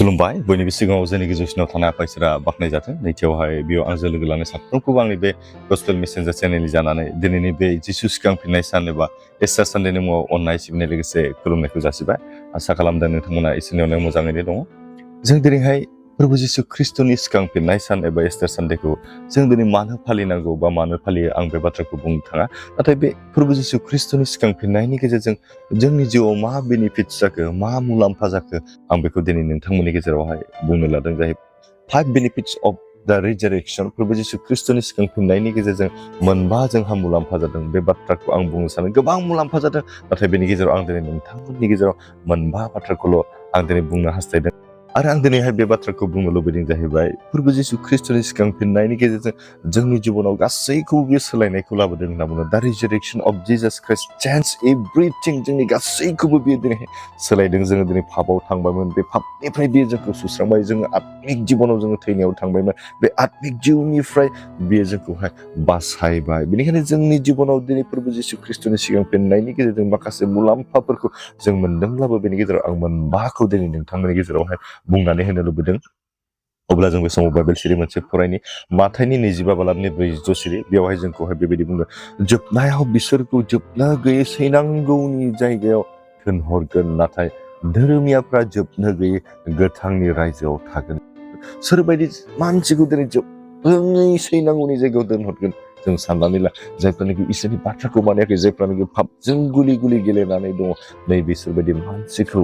खुलुमबाय बयनिबो सिगाङाव जोंनि गेजेरसिनाव थानाय आफा इसोरा बाख्नाय जाथों। नैथियावहाय बेयाव आंजों लोगो लानाय साफ्रोमखौबो आंनि बे गस्पेल मेसेन्जार चेनेलनि जानानै दिनैनि बे जिसु सिखांफिननाय सान एबा इस्टार सानडेनि मुङाव अननाय सिबिनाय लोगोसे खुलुमनायखौ जासिबाय। आसा खालामदों नोंथांमोना इसोरनि अननायाव मोजाङैनो दङ। जों दिनैहाय प्रभु जिसु ख्रिस्टनि सिखांफिननाय सान एबा इस्टार सानडेखौ जों दिनै मानो फालिनांगौ बा मानो फालियो आं बे बाथ्राखौ बुंनो थाङा। नाथाय बे प्रभु जिसु ख्रिस्टनि सिखांफिननायनि गेजेरजों जोंनि जिउआव मा बेनिफिट्स जाखो, मा मुलाम्फा जाखो, आं बेखौ दिनै नोंथांमोननि गेजेरावहाय बुंनो लादों जाहैबाय 5 बेनिफिट्स अफ द रिजारेक्शन। प्रभु जिसु ख्रिस्टनि सिखांफिननायनि गेजेरजों मोनबा जोंहा मुलाम्फा जादों। बे बाथ्राखौ आं बुंनो सानो गोबां मुलाम्फा जादों, नाथाय बेनि गेजेराव आं दिनै नोंथांमोननि गेजेराव मोनबा बाथ्राखौल' आं दिनै बुंनो हास्थायदों। आरो आं दिनैहाय बे बाथ्राखौ बुंनो लुबैदों जाहैबाय प्रभु जिसु ख्रिस्टनि सिखांफिननायनि गेजेरजों जोंनि जिबनाव गासैखौबो बे सोलायनायखौ लाबोदों होनना बुङो। दा रिजारेक्शन of Jesus Christ change everything. जोंनि गासैखौबो बेयो दिनैहाय सोलायदों। जोङो दिनै पापआव थांबायमोन, बे पापनिफ्राय बेयो जोंखौ सुस्रांबाय। जोङो आत्मिक जिबनाव जोङो थैनायाव थांबायमोन, बे आत्मिक जिउनिफ्राय बेयो जोंखौहाय बासायबाय। बेनिखायनो जोंनि जिबनाव दिनै प्रभु जिसु ख्रिस्टनि सिगांफिननायनि गेजेरजों माखासे मुलाम्फाफोरखौ जों मोनदोंब्लाबो बेनि गेजेराव आं मोनबाखौ दिनै नोंथांमोननि गेजेरावहाय बुंनानै होनो लुबैदों। अब्ला जों बे समाव बाइबेल सिरि मोनसे फरायनि माथाइनि 22 बालाबनि 46 सिरि। बेवहाय जोंखौहाय बेबायदि बुंदों, जोबनायाव बिसोरखौ जोबनो गैयै सैनांगौनि जायगायाव दोनहरगोन, नाथाय धोरोमियाफ्रा जोबनो गैयै गोथांनि रायजोआव थागोन। सोरबायदि मानसिखौ दिनै जोबनो सैनांगौनि जायगायाव दोनहरगोन जों साननानै ला। जायफ्रानोखि इसोरनि बाथ्राखौ मानियाखै, जायफ्रानोखि पापजों गुलि गुलि गेलेनानै दङ, नै बिसोरबायदि मानसिखौ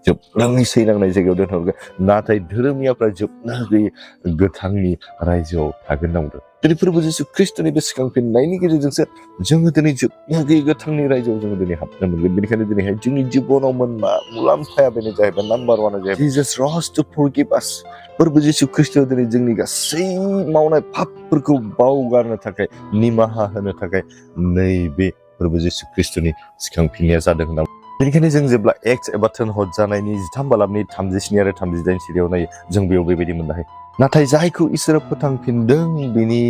जोबनाङै सैनांनाय जायगायाव दोनहरगोन, नाथाय धोरोमियाफ्रा जोबनो गैयै गोथांनि रायजोआव थागोन होनना बुंदों। दिनै प्रभु जिसु ख्रिस्टनि बे सिखांफिननायनि गेजेरजोंसो जोङो दिनै जोबनो गैयै गोथांनि रायजोआव जोङो दिनै हाबनो मोनगोन। बेनिखायनो दिनैहाय जोंनि जिबनाव मोनबा मुलाम्फाया बेनो जाहैबाय, नाम्बार वानआ जाहैबाय जिसास रस टु फरगिभ आस। प्रभु जिसु ख्रिस्टआ दिनै जोंनि गासै मावनाय पापफोरखौ बावगारनो थाखाय, निमाहा होनो थाखाय नैबे प्रभु जिसु ख्रिस्टनि सिखांफिननाया जादों होनना। बेनिखायनो जों जेब्ला एक्स एबा थोनहर जानायनि 13 बालाबनि 37 आरो 38 सिरियाव नायो, जों बेयाव बेबायदि मोननो हायो। नाथाय जायखौ इसोरा फोथांफिनदों बिनि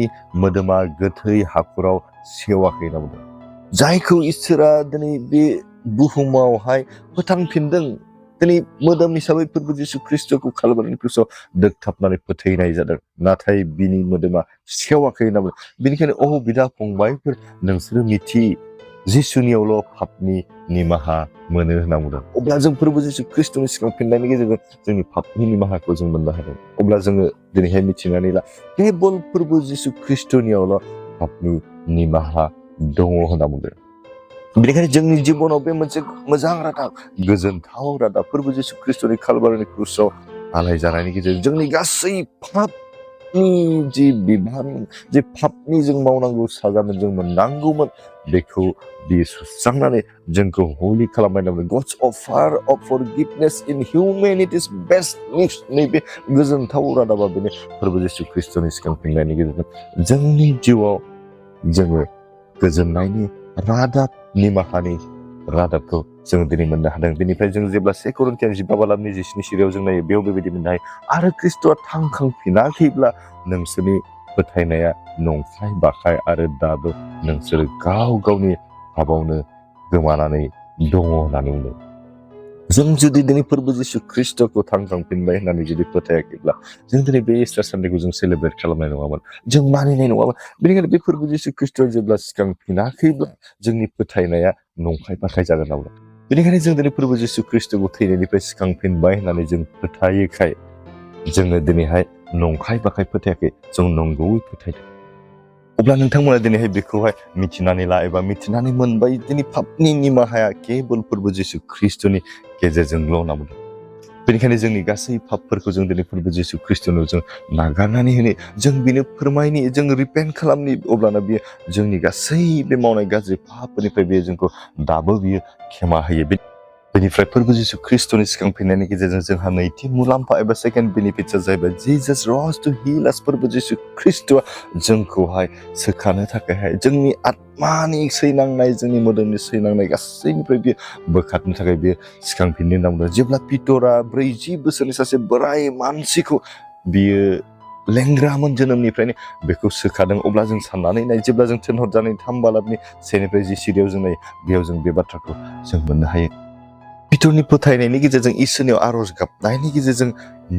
मोदोमा गोथै हाखराव सेवाखै होनना बुंदों। जायखौ इसोरा दिनै बे बुहुमावहाय फोथांफिनदों, दिनै मोदोम हिसाबै प्रभु जिसु ख्रिस्टखौ कालभारिनि क्रुसाव दोगथाबनानै फोथैनाय जादों, नाथाय बिनि मोदोमा सेवाखै होनना बुंदों। बेनिखायनो बिदा फंबायफोर, नोंसोरो मिथि जिसुनियावल' पापनि निमाहा मोनो होनना बुंदों। अब्ला जों प्रभु जिसु ख्रिस्टनि सिखांफिननायनि गेजेरजों जोंनि पापनि निमाहाखौ जों मोननो हादों। अब्ला जोङो दिनैहाय मिथिनानै ला, केबल प्रभु जिसु ख्रिस्टनियावल' पापनि निमाहा दङ होनना बुंदों। बेनिखायनो जोंनि जिबनाव बे मोनसे मोजां रादाब, गोजोनथाव रादाब। प्रभु जिसु ख्रिस्टनि कालभारिनि क्रुसाव आलाय जानायनि गेजेरजों जोंनि गासै पापनि जि बिबान, जे पापनि जों मावनांगौ साजामोन, जों मोननांगौमोन, बेखौ बियो सुस्रांनानै जोंखौ हलि खालामबाय होनना बुंदों। God's offer of forgiveness in humanity's best news. नैबे गोजोनथाव रादाबा बेनो प्रभु जिसु ख्रिस्टनि सिखांफिननायनि गेजेरजों जोंनि जिउआव जोङो गोजोननायनि रादाब, निमाहानि रादाबखौ जों दिनै मोननो हादों। बेनिफ्राय जों जेब्ला 2 करिन्थियान 15 बालाबनि 19 सिरियाव जों नायो, बेयाव बेबायदि मोननो हायो, आरो ख्रिस्ट'आ थांखांफिनाखैब्ला नोंसोरनि फोथायनाया नंखाय बाखाय, आरो दाबो नोंसोर गाव गावनि हाबावनो गोमानानै दङ होननानै बुंदों। जों जुदि दिनै प्रभु जिसु ख्रिस्टखौ थांखांफिनबाय होननानै जुदि फोथायाखैब्ला, जों दिनै बे इस्टार सानडेखौ जों सेलेब्रेट खालामनाय नङामोन, जों मानिनाय नङामोन। बेनिखायनो बे प्रभु जिसु ख्रिस्टआ जेब्ला सिखांफिनाखैब्ला जोंनि फोथायनाया नंखाय बाखाय जागोन होनना बुंदों। बेनिखायनो जों दिनै प्रभु जिसु ख्रिस्टखौ थैनायनिफ्राय सिखांफिनबाय होननानै जों फोथायोखाय, जोङो दिनैहाय नंखाय बाखाय फोथायाखै, जों नंगौयै फोथायदों। अब्ला नोंथांमोना दिनैहाय बेखौहाय मिथिनानै ला, एबा मिथिनानै मोनबाय दिनै पापनि निमाहाया केबल प्रभु जिसु ख्रिस्टनि गेजेरजोंल' होनना बुंदों। बेनिखायनो जोंनि गासै पापफोरखौ जों दिनै प्रभु जिसु ख्रिस्टनाव जों नागारनानै होनो, जों बेनो फोरमायनि, जों रिपेन्ट खालामनि। अब्लाना बियो जोंनि गासै बे मावनाय गाज्रि पापफोरनिफ्राय बियो जोंखौ दाबो बियो क्षमा होयो। बेनिफ्राय प्रभु जिसु ख्रिस्टनि सिखांफिननायनि गेजेरजों जोंहा नैथि मुलाम्फा एबा सेकेन्ड बेनिफिट्सआ जाहैबाय जिसास रस टु हिल आस। प्रभु जिसु ख्रिस्टआ जोंखौहाय सोखानो थाखायहाय, जोंनि आत्मानि सैनांनाय, जोंनि मोदोमनि सैनांनाय गासैनिफ्राय बियो बोखारनो थाखाय बियो सिखांफिननो होनना बुंदों। जेब्ला पितरा 40 बोसोरनि सासे बोराय मानसिखौ बियो लेंग्रामोन जोनोमनिफ्रायनो, बेखौ सोखादों, अब्ला जों साननानै नाय, जेब्ला जों थोनहरजानाय 3 बालाबनि 1-10 सिरियाव जों नायो, बेयाव जों बे बाथ्राखौ जों मोननो हायो। खृष्टनि फोथायनायनि गेजेरजों इसोरनियाव आरज गाबनायनि गेजेरजों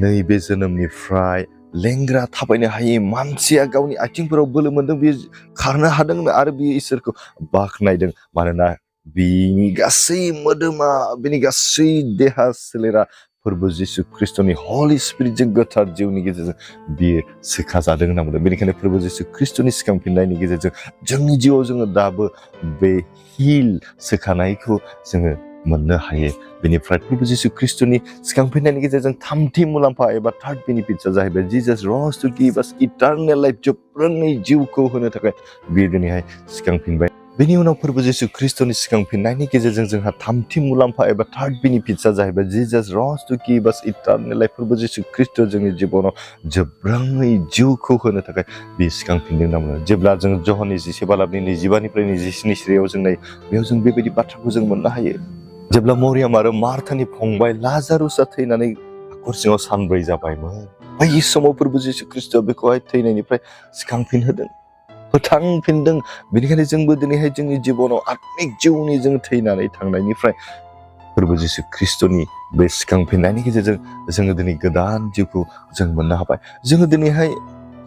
नैबे जोनोमनिफ्राय लेंग्रा थाबायनो हायै मानसिया गावनि आथिंफोराव बोलो मोन्दों, बियो खारनो हादों आरो बियो इसोरखौ बाख्नायदों। मानोना बिनि गासै मोदोमा, बिनि गासै देहा सोलेरा फोरबो जिसु खृष्टनि हलि स्पिरिटजों गोथार जिउनि गेजेरजों बियो सोखाजादों होनना बुंदों। बेनिखायनो फोरबो जिसु खृष्टनि सिखांफिननायनि गेजेरजों जोंनि जिउआव जोङो दाबो बे हिल सोखानायखौ जोङो मोननो हायो। बेनिफ्राय फोरबो जिसु खृष्टनि सिखांफिननायनि गेजेरजों थामथि मुलाम्फा एबा थार्ड बेनिफिट्सआ जाहैबाय जिजास रज टु गिभ आस इटारनेल लाइफ, जोबरोङै जिउखौ होनो थाखाय बियो दिनैहाय सिखांफिनबाय। बेनि उनाव फोरबो जिसु खृष्टनि सिखांफिननायनि गेजेरजों जोंहा थामथि मुलाम्फा एबा थार्ड बेनिफिट्सआ जाहैबाय जिजास रज टु गिभ आस इटारनेल लाइफ। फोरबो जिसु खृष्ट जोंनि जिबनाव जोबरोङै जिउखौ होनो थाखाय बियो सिखांफिनदों होनना बुङो। जेब्ला जों जहननि 11 बालाबनि 25निफ्राय 27 सिरियाव जों नायो, बेयाव जों बेबायदि बाथ्राखौ जों मोननो हायो। जेब्ला मरियाम आरो मार्थानि फंबाय लाजारुसआ थैनानै हाखर सिङाव सानब्रै जाबायमोन, बै समाव फोरबो जिसु खृष्टआ बेखौहाय थैनायनिफ्राय सिखांफिनहोदों, फोथांफिनदों। बेनिखायनो जोंबो दिनैहाय जोंनि जिबनाव आत्मिक जिउनि जों थैनानै थांनायनिफ्राय फोरबो जिसु खृष्टनि बे सिखांफिननायनि गेजेरजों जोङो दिनै गोदान जिउखौ जों मोननो हाबाय। जोङो दिनैहाय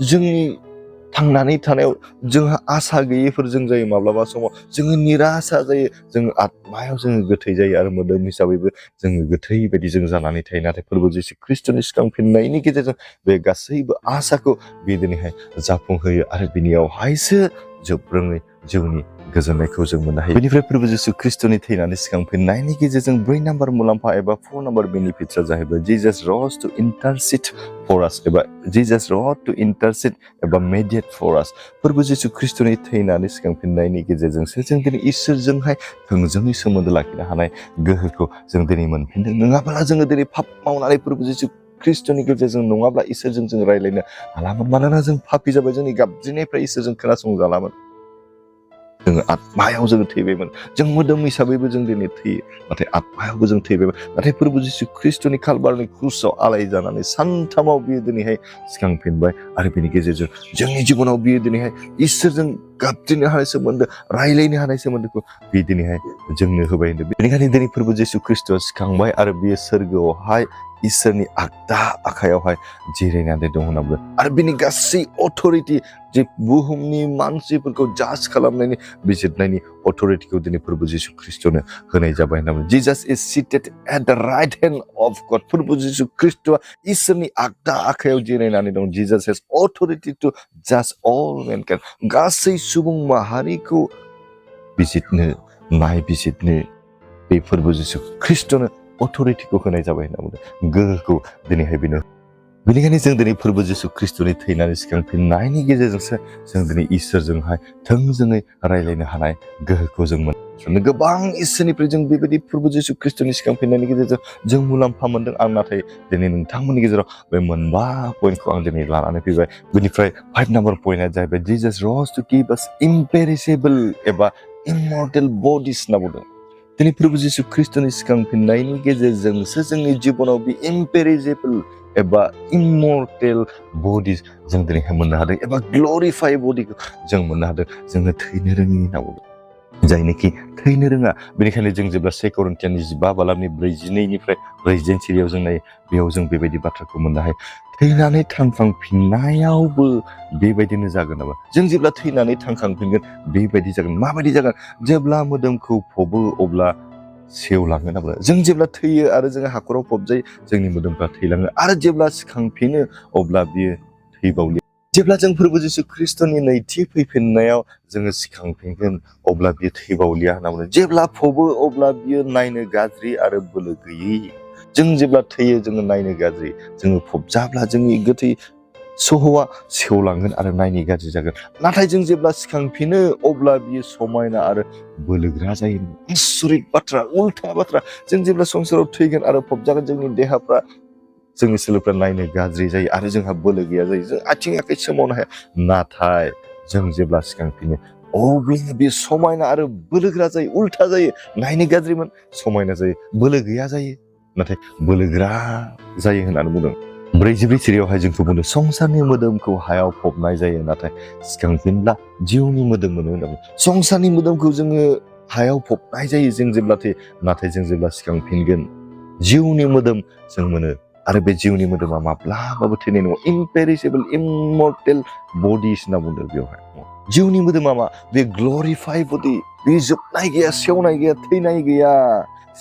जोंनि थांनानै थानायाव जोंहा आसा गैयैफोर जों जायो, माब्लाबा समाव जोङो निरासा जायो, जोङो आत्मायाव जोङो गोथै जायो आरो मोदोम हिसाबैबो जोङो गोथै बायदि जों जानानै थायो। नाथाय फोरबो जिसु खृष्टनि सिखांफिननायनि गेजेरजों बे गासैबो आसाखौ बे दिनैहाय जाफुंहोयो आरो बिनियावहायसो जोबरोङै जिउनि गोजोननायखौ जों मोननो हायो। बेनिफ्राय फोरबो जिसु खृष्टनि थैनानै सिखांफिननायनि गेजेरजों 4 नाम्बार मुलाम्फा एबा 4 नाम्बार बेनिफिट्सआ जाहैबाय जिजास रज टु इन्टारसिड फर आस एबा जिजास रज टु इन्टारसिड एबा मेडिएट फर आस। फोरबो जिसु खृष्टनि थैनानै सिखांफिननायनि गेजेरजोंसो जों दिनै इसोरजोंहाय थोंजोङै सोमोन्दो लाखिनो हानाय गोहोखौ जों दिनै मोनफिनदों। नङाब्ला जोङो दिनै पाप मावनानै फोरबो जिसु खृष्टनि गेजेरजों नङाब्ला इसोरजों जों रायज्लायनो हालामोन। मानोना जों पापी जाबाय, जोंनि गाबज्रिनायफ्रा इसोरजों खोनासंजालामोन। जोङो आत्मायाव जोङो थैबायमोन। जों मोदोम हिसाबैबो जों दिनै थैयो, नाथाय आत्मायावबो जों थैबायमोन। नाथाय फोरबो जिसु खृष्टनि कालभारनि क्रुसाव आलाय जानानै सानथामाव बियो दिनैहाय सिखांफिनबाय आरो बेनि गेजेरजों जोंनि जिबनाव बियो दिनैहाय इसोरजों गाबज्रिनो हानाय सोमोन्दो, रायज्लायनो हानाय सोमोन्दोखौ बियो दिनैहाय जोंनो होबाय होनदों। बेनिखायनो दिनै फोरबो जिसु खृष्टआ सिखांबाय आरो बियो सोरगोआवहाय इसोरनि आगदा आखायावहाय जिरायनानै दं होनना बुङो। आरो बिनि गासै अथरिटि, जे बुहुमनि मानसिफोरखौ जाज खालामनायनि, बिजिरनायनि अथरिटिखौ दिनै फोरबो जिसु खृष्टनो होनाय जाबाय होनना बुङो। Jesus is seated at the right hand of God. फोरबो जिसु खृष्टआ इसोरनि आगदा आखायाव जिरायनानै दं। जिजास हेज अथरिटि टु जाज अल मेनकाइन्ड। गासै सुबुं माहारिखौ बिजिरनो, नायबिजिरनो बे फोरबो जिसु खृष्टनो अथरिटिखौ होनाय जाबाय होनना बुंदों, गोहोखौ दिनैहाय बेनो। बेनिखायनो जों दिनै फोरबो जिसु खृष्टनि थैनानै सिखांफिननायनि गेजेरजोंसो जों दिनै इसोरजोंहाय थोंजोङै रायज्लायनो हानाय गोहोखौ जों मोनो। गोबां इसोरनिफ्राय जों बेबायदि फोरबो जिसु खृष्टनि सिखांफिननायनि गेजेरजों जों मुलाम्फा मोनदों। आं नाथाय दिनै नोंथांमोननि गेजेराव बे मोनबा पइन्टखौ आं दिनै लानानै फैबाय। बेनिफ्राय 5 नाम्बार पइन्टआ जाहैबाय जिजास रज टु गिभ आस इम्पेरिशेबल एबा इमर्टेल बडिस होनना बुंदों। दिनै फोरबो जिसु खृष्टनि सिखांफिननायनि गेजेरजोंसो जोंनि जिबनाव बे इम्पेरिशेबल एबा इमर्टेल बडि जों दिनैहाय मोननो हादों, एबा ग्ल'रिफाइ बडिखौ जों मोननो हादों। जोङो थैनो रोङि होनना बुंदों, जायनोखि थैनो रोङा। बेनिखायनो जों जेब्ला 2 करिन्थियानि 15 बालाबनि 42निफ्राय 40 सिरियाव जों नायो, बेयाव जों बेबायदि बाथ्राखौ मोननो हायो। थैनानै थांखांफिननायावबो बेबायदिनो जागोन नामा? जों जेब्ला थैनानै थांखांफिनगोन बेबायदि जागोन। माबायदि जागोन? जेब्ला मोदोमखौ फबो अब्ला सेवलाङो होनना बुङो। जों जेब्ला थैयो आरो जोङो हाखराव फबजायो, जोंनि मोदोमफ्रा थैलाङो आरो जेब्ला सिखांफिनो अब्ला बियो थैबावलिया। जेब्ला जों फोरबो जिसु खृष्टनि नैथि फैफिननायाव जोङो सिखांफिनगोन अब्ला बियो थैबावलिया होनना बुङो। जेब्ला फबो अब्ला बियो नायनो गाज्रि आरो बोलो गैयै। जों जेब्ला थैयो जोङो नायनो गाज्रि, जोङो फबजाब्ला जोंनि गोथै सह'आ सेवलांगोन आरो नायनो गाज्रि जागोन। नाथाय जों जेब्ला सिखांफिनो अब्ला बियो समायना आरो बोलोग्रा जायो। आसरित बाथ्रा, उल्था बाथ्रा। जों जेब्ला संसाराव थैगोन आरो फबजागोन, जोंनि देहाफ्रा, जोंनि सोलेरफ्रा नायनो गाज्रि जायो आरो जोंहा बोलो गैया जायो। जों आथिं आखाइ सोमावनो हाया। नाथाय जों जेब्ला सिखांफिनो अब्ला बे समायना आरो बोलोग्रा जायो। उल्था जायो। नायनो गाज्रिमोन, समायना जायो। बोलो गैया जायो, नाथाय बोलोग्रा जायो होननानै बुंदों। 44 सिरियावहाय जोंखौ बुंदों, संसारनि मोदोमखौ हायाव फबनाय जायो, नाथाय सिखांफिनब्ला जिउनि मोदोम मोनो होनना बुङो। संसारनि मोदोमखौ जोङो हायाव फबनाय जायो जों जेब्ला थैयो नाथाय जों जेब्ला सिखांफिनगोन जिउनि मोदोम जों मोनो आरो बे जिउनि मोदोमा माब्लाबाबो थैनाय नङा इम्पेरिशेबल इमर्टेल बडिस होनना बुंदों बेवहाय जिउनि मोदोमा मा बे ग्लरिफाइ बडि बे जोबनाय गैया सेवनाय गैया थैनाय गैया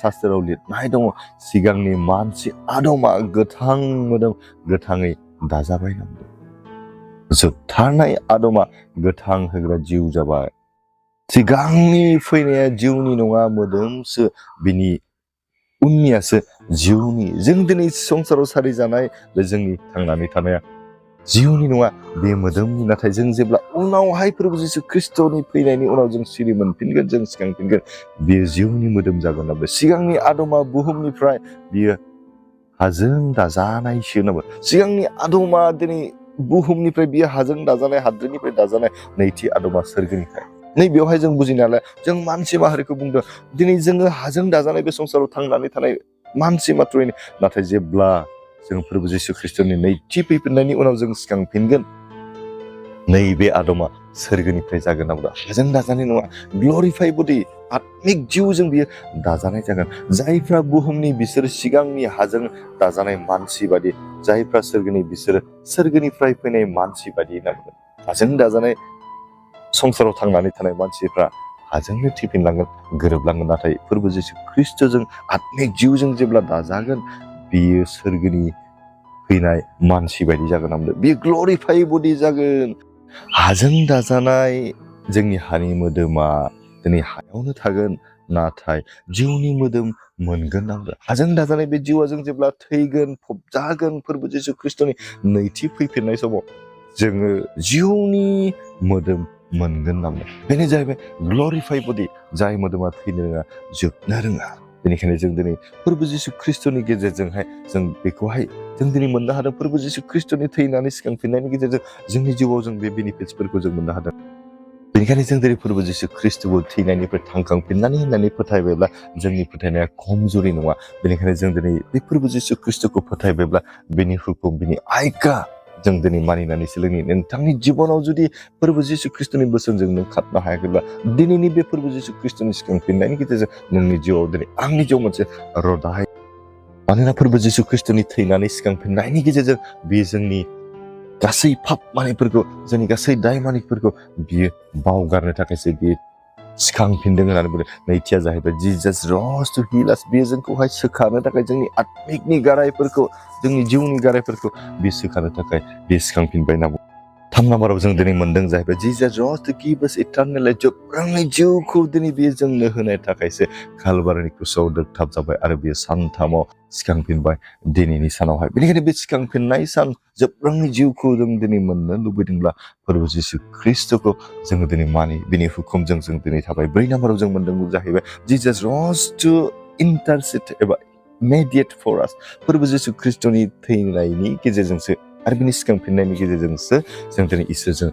शास्त्राव लिरनाय दङ सिगांनि मानसि आदमा गोथां मोदोम गोथाङै दाजाबाय नांगौ जोबथारनाय आदमा गोथां होग्रा जिउ जाबाय सिगांनि फैनाया जिउनि नङा मोदोमसो बिनि उननियासो जिउनि जों दिनै संसाराव सारिजानाय बे जोंनि थांनानै थानाया जिउनि नङा बे मोदोमनि नाथाय जों जेब्ला उनावहाय प्रभु जिसु ख्रिस्टनि फैनायनि उनाव जों सिरि मोनफिनगोन जों सिखांफिनगोन बेयो जिउनि मोदोम जागोन नाबो सिगांनि आदमा बुहुमनिफ्राय बियो हाजों दाजानायसो नाबो सिगांनि आदमा दिनै बुहुमनिफ्राय बियो हाजों दाजानाय हाद्रिनिफ्राय दाजानाय नैथि आदमा सोरगोनिफ्राय नै बेवहाय जों बुजिनायालाय जों मानसि माहारिखौ बुंदों दिनै जोङो हाजों दाजानाय बे संसाराव थांनानै थानाय मानसि मात्रयैनो नाथाय जेब्ला जों प्रभु जिसु ख्रिस्टनि नैथि फैफिननायनि उनाव जों सिखांफिनगोन नैबे आदमा सोरगोनिफ्राय जागोन नाबो हाजों दाजानाय नङा ग्लरिफाइ बडि आत्मिक जिउजों बियो दाजानाय जागोन जायफ्रा बुहुमनि बिसोर सिगांनि हाजों दाजानाय मानसि बादि जायफ्रा सोरगोनि बिसोरो सोरगोनिफ्राय फैनाय मानसि बादि होनना बुंगोन हाजों दाजानाय संसाराव थांनानै थानाय मानसिफ्रा हाजोंनो थैफिनलांगोन गोरोबलांगोन नाथाय प्रभु जिसु ख्रिस्टजों आत्मिक जिउजों जेब्ला दाजागोन बियो सोरगोनि फैनाय मानसि बायदि जागोन नामदो बियो ग्लरिफाइ बडि जागोन हाजों दाजानाय जोंनि हानि मोदोमा दिनै हायावनो थागोन नाथाय जिउनि मोदोम मोनगोन नामदो हाजों दाजानाय बे जिउआ जों जेब्ला थैगोन फबजागोन प्रभु जिसु ख्रिस्टनि नैथि फैफिननाय समाव जोङो जिउनि मोदोम मोनगोन नामदो बेनो जाहैबाय ग्लरिफाइ बडि जाय मोदोमा थैनो रोङा जोबनो रोङा बेनिखायनो जों दिनै प्रभु जिसु ख्रिस्टनि गेजेरजोंहाय जों बेखौहाय जों दिनै मोननो हादों प्रभु जिसु ख्रिस्टनि थैनानै सिखांफिननायनि गेजेरजों जोंनि जिउआव जों बे बेनिफिट्सफोरखौ जों मोननो हादों बेनिखायनो जों दिनै प्रभु जिसु ख्रिस्टबो थैनायनिफ्राय थांखांफिननानै होननानै फोथायबायब्ला जोंनि फोथायनाया खमजुरि नङा बेनिखायनो जों दिनै बे प्रभु जिसु ख्रिस्टखौ फोथायबायब्ला बिनि हुकुम बिनि आयका जों दिनै मानिनानै सोलोंनि नोंथांनि जिबनाव जुदि प्रभु जिसु ख्रिस्टनि बोसोनजों नों खारनो हायाखैब्ला दिनैनि बे प्रभु जिसु ख्रिस्टनि सिखांफिननायनि गेजेरजों नोंनि जिउआव दिनै आंनि जिउआव मोनसे रदाय मानोना प्रभु जिसु ख्रिस्टनि थैनानै सिखांफिननायनि गेजेरजों बियो जोंनि गासै पाप मानिफोरखौ जोंनि गासै दाय मानिफोरखौ बियो बावगारनो थाखायसो बियो सिखांफिनदों होननानै बुंदों नैथिया जाहैबाय जिजास रस टु हिल आस बियो जोंखौहाय सोखानो थाखाय जोंनि आत्मिकनि गारायफोरखौ जोंनि जिउनि गारायफोरखौ बियो सोखानो थाखाय बियो सिखांफिनबाय होनना बुङो 3 नाम्बाराव जों दिनै मोनदों जाहैबाय जिजास रस टु गिभ आस इटारनेल लाइफ जोबलांनाय जिउखौ दिनै बियो जोंनो होनो थाखायसो कालभारिनि क्रुसाव दोगथाब जाबाय आरो बियो सानथामाव सिखांफिनबाय दिनैनि सानावहाय बेनिखायनो बे सिखांफिननाय सान जोबलांनाय जिउखौ जों दिनै मोननो लुबैदोंब्ला प्रभु जिसु ख्रिस्टखौ जोङो दिनै मानि बिनि हुकुमजों जों दिनै थाबाय 4 नाम्बाराव जों मोनदों जाहैबाय जिजास रस टु इन्टारसेड एबा मेडिएट फर आस प्रभु जिसु ख्रिस्टनि थैनायनि गेजेरजोंसो आरो बिनि सिखांफिननायनि गेजेरजोंसो जों दिनै इसोरजों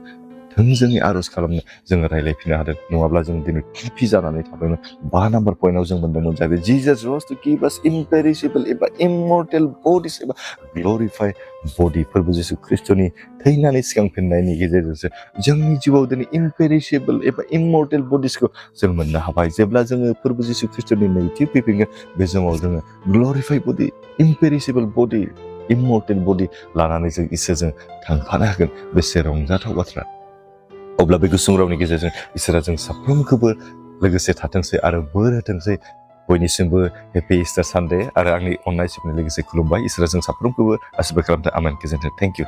थोंजोङै आरज खालामनो जोङो रायलायफिननो हादों नङाब्ला जों दिनै पापि जानानै थादोंमोन 5 नाम्बार पइन्टआव जों मोनदोंमोन जाहैबाय जिजास रस टु गिभ आस इम्पेरिशेबल एबा इमर्टेल बडिस एबा ग्लरिफाइ बडि प्रभु जिसु ख्रिस्टनि थैनानै सिखांफिननायनि गेजेरजोंसो जोंनि जिउआव दिनै इम्पेरिशेबल एबा इमर्टेल बडिसखौ जों मोननो हाबाय जेब्ला जोङो प्रभु जिसु ख्रिस्टनि नैथि फैफिनगोन बे समाव जोङो ग्लरिफाइ बडि इम्पेरिशेबल बडि इमर्टेल बडि लानानै जों इसोरजों थांफानो हागोन बेसे रंजाथाव बाथ्रा अब्ला बे गुसुं रावनि गेजेरजों इसोरा जों साफ्रोमखौबो लोगोसे थाथोंसै आरो बोर होथोंसै बयनिसिमबो हेपि इस्टार सानडे आरो आंनि अननाय सिबिनाय लोगोसे खुलुमबाय इसोरा जों साफ्रोमखौबो आशीर्बाद खालामथों आमेन गोजोन्थों थेंक इउ